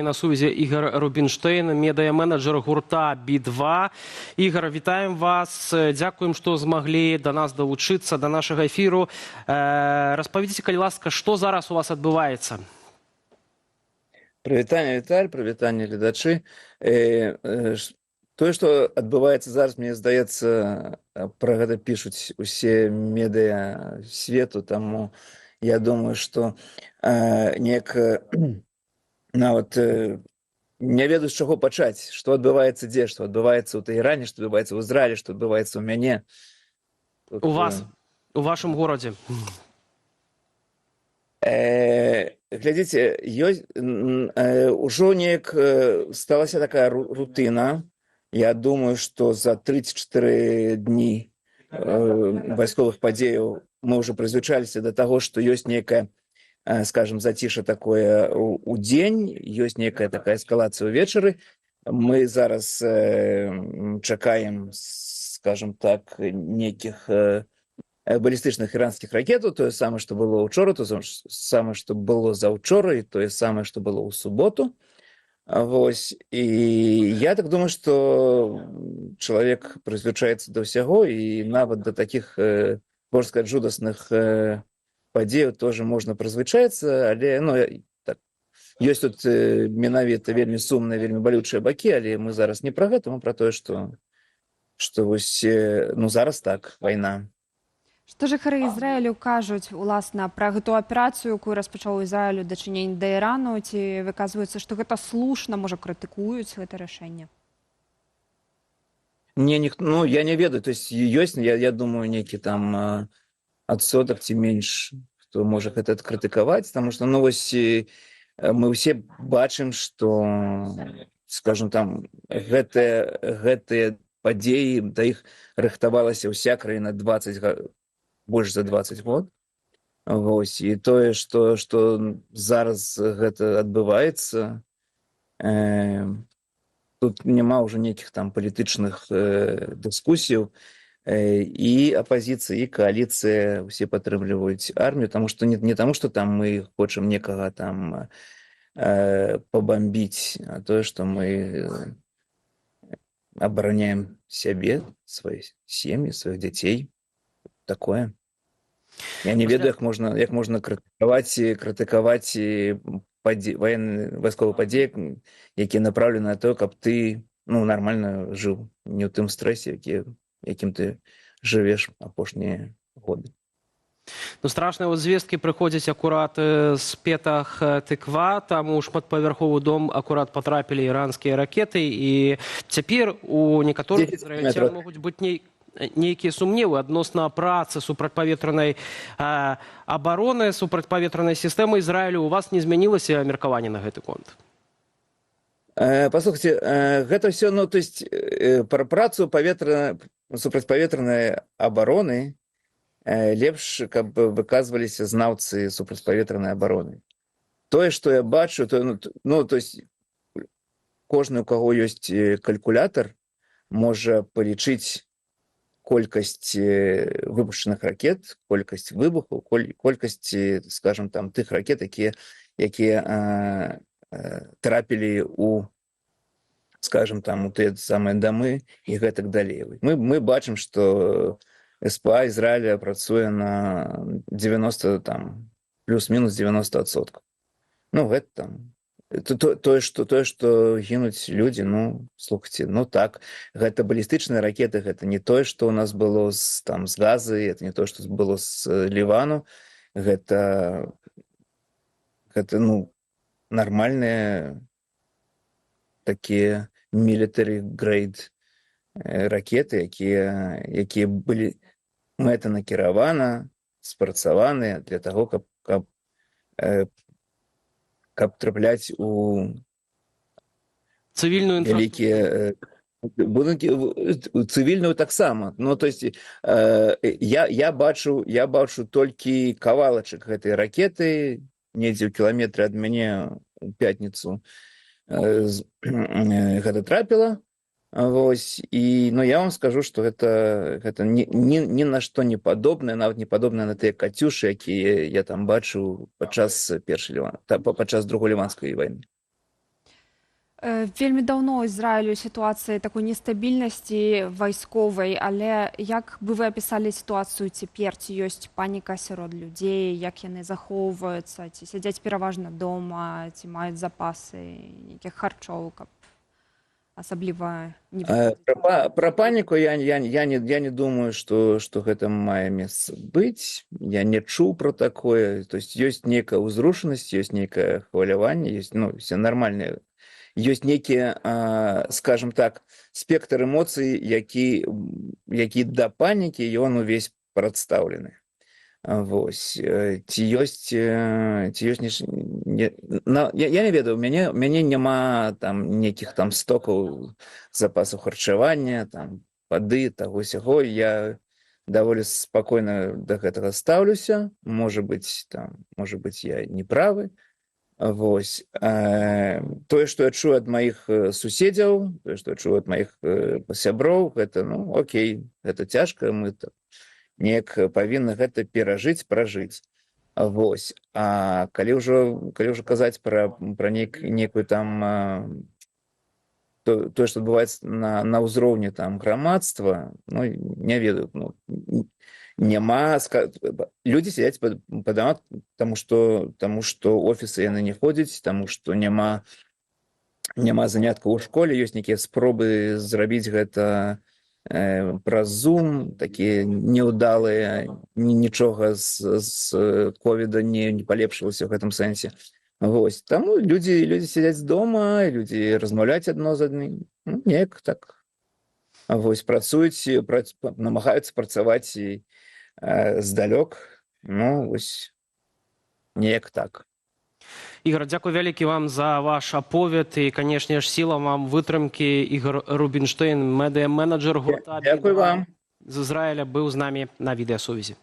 На сувязі Ігар Рубінштэйн, медыяменеджар гурта «Би-2». Ігар, вітаем вас. Дзякуем, што змаглі да нас далучыцца, да нашага эфіру. Распавядзіце, калі ласка, што зараз у вас адбываецца? Прывітанне, Віталь, прывітанне, гледачы. Тое, што адбываецца зараз, мне здаецца, пра гэта пішуць усе медыа свету, таму я думаю, што неяк нават не ведаю, з чаго пачаць, што адбываецца дзе, што адбываецца ў Тэгеране, што адбываецца ў Ізраілі, што адбываецца ў мяне. Тут, У вас, у вашым горадзе. Глядзіце, ёсць ужо неяк сталася такая рутына. Я думаю, што за 34 дні вайсковых падзеяў мы ўжо прызвычаліся да таго, што ёсць некая, скажем, заціша такое у дзень, ёсць некая такая эскалацыя ўвечары. Мы зараз чакаем, скажем так, некіх балістычных іранскіх ракетаў, тое самае, што было учора, то самае, што было заўчора, і тое самае, што было ў суботу. Вось, і я так думаю, што чалавек прызвычаецца да ўсяго, і нават да такіх, можна сказать, жудасных падзеяў тоже можна прызвычаецца, але, ну, так, ёсць тут менавіта вельмі сумныя, вельмі балючыя бакі, але мы зараз не пра гэта, мы пра тое, што вось, ну, зараз так, вайна. Што жыхары Ізраілю кажуць, уласна, пра гэту аперацыю, якую распачаў Ізраіль у дачыненні да Ірану? Ці выказваюцца, што гэта слушна, можа, крытыкуюць гэта рашэнне? Не, ну, я не ведаю, то есть ёсць, я думаю, нейкі там адсотак ці менш, хто можа гэта адкрытыкаваць, таму што, ну, вось, мы ўсе бачым, што, скажем, там гэтыя падзеі, да іх рыхтавалася ўся краіна 20, больш за 20 год. Вось, і тое, што зараз гэта адбываецца, тут няма ўжо нейкіх там палітычных дыскусіяў, і апазіцыя, і кааліцыя ўсе падтрымліваюць армію, таму што не таму, што там мы хочам некага там пабамбіць, а тое, што мы абараняем сябе, свае сем'і, сваіх дзяцей. Такое. Я не ведаю, як можна крытыкаваць военные, вайсковыя падзеі, якія направлены на то, каб ты, ну, нармальна жыў, не ў тым стрэсе, якім ты жывеш апошнія годы. Ну, страшныя вот звесткі прыходзяць акурат з Петах Тыква, там у шматпавярховы дом акурат патрапілі іранскія ракеты, і цяпер у некаторых 10 ізраільцян метраў. могуць быць нейкія сумневы адносна працы супрацьпаветранай абароны, супрацьпаветранай сістэмы Ізраілю. У вас не змянілася меркаванне на гэты конт? Паслухайце, гэта ўсё, ну, то есть пра працу супрацьпаветранай абароны лепш, каб выказваліся знаўцы супрацьпаветранай абароны. Тое, што я бачу, то, ну, ну, то есть кожны, у каго ёсць калькулятар, можа палічыць колькасць выпушчаных ракет, колькасць выбухаў, колькасць, скажем, там тых ракет, якія трапілі у, скажем, там у тыя самыя дамы і гэтак далей. Мы бачым, што СПА Ізраіля працуе на 90, там плюс-мінус 90%. Ну, гэта там тое, што гінуць людзі, ну, слухайте, ну так, гэта балістычныя ракеты, гэта не тое, што у нас было там з Газы, это не то, што было з Лівану, гэта, ну, нармальныя такія military grade ракеты, якія былі мэтанакіравана спрацаваныя для таго, каб трапляць у цывільную інфраструктуру. Вялікія будынкі, у цывільную таксама. Ну, то есть я бачу толькі кавалачак гэтай ракеты недзе ў кіламетры ад мяне, у пятніцу гэта трапіла. Вось, і, ну, я вам скажу, што гэта ні на што не падобнае, нават не падобнае на тыя кацюшы, якія я там бачыў падчас першай падчас другой ліванскай вайны. Вельмі даўно Ізраілю сітуацыі такой нестабільнасці вайсковай, але як бы вы апісалі сітуацыю цяпер? Ці ёсць паніка сярод людзей, як яны захоўваюцца, ці сядзяць пераважна дома, ці маюць запасы нейкіх харчоў, каб асабліва не Пра паніку я не думаю, што гэта мае месца быць. Я не чуў пра такое. То есть ёсць некая ўзрушанасць, ёсць некае хваляванне, ёсць, ну, все нармальныя, ёсць нейкія, скажем так, спектр эмоцый, які да панікі, ён увесь прадстаўлены. Вось. Ці ёсць не, на, я не ведаю, у мяне няма там нейкіх там стокаў, запасаў харчавання, там вады, таго сяго. Я даволі спакойна да гэтага стаўлюся. Можа быць, там, можа быць, я не правы. Вось. Тое, што я чую ад маіх суседзяў, тое, што я чую ад маіх сяброў, гэта, ну, окей, гэта цяжка, мы так неяк павінны гэта перажыць, пражыць. Вось. А калі ўжо казаць пра некую там тое, што адбываецца на ўзроўні там грамадства, ну, не ведаю, ну, няма, людзі сядзяць па дамах, таму што офісы яны не ходзяць, таму што няма заняткаў у школе, ёсць нейкія спробы зрабіць гэта праз Zoom, такія неўдалыя, нічога з ковіда не палепшылася ў гэтым сэнсе. Вось. Таму людзі сядзяць дома, людзі размаўляюць адно з адным, ну, неяк так. Вось, працуюць, намагаюцца працаваць і здалёк, ну, вось, неяк так. Ігар, дзякуй вялікі вам за ваш аповед і, канешне ж, сіла вам, вытрымкі. Ігар Рубінштэйн, медыа-менеджер гурта Дзякуй «Би-2» вам. з Ізраіля, быў з намі на відэасувязі.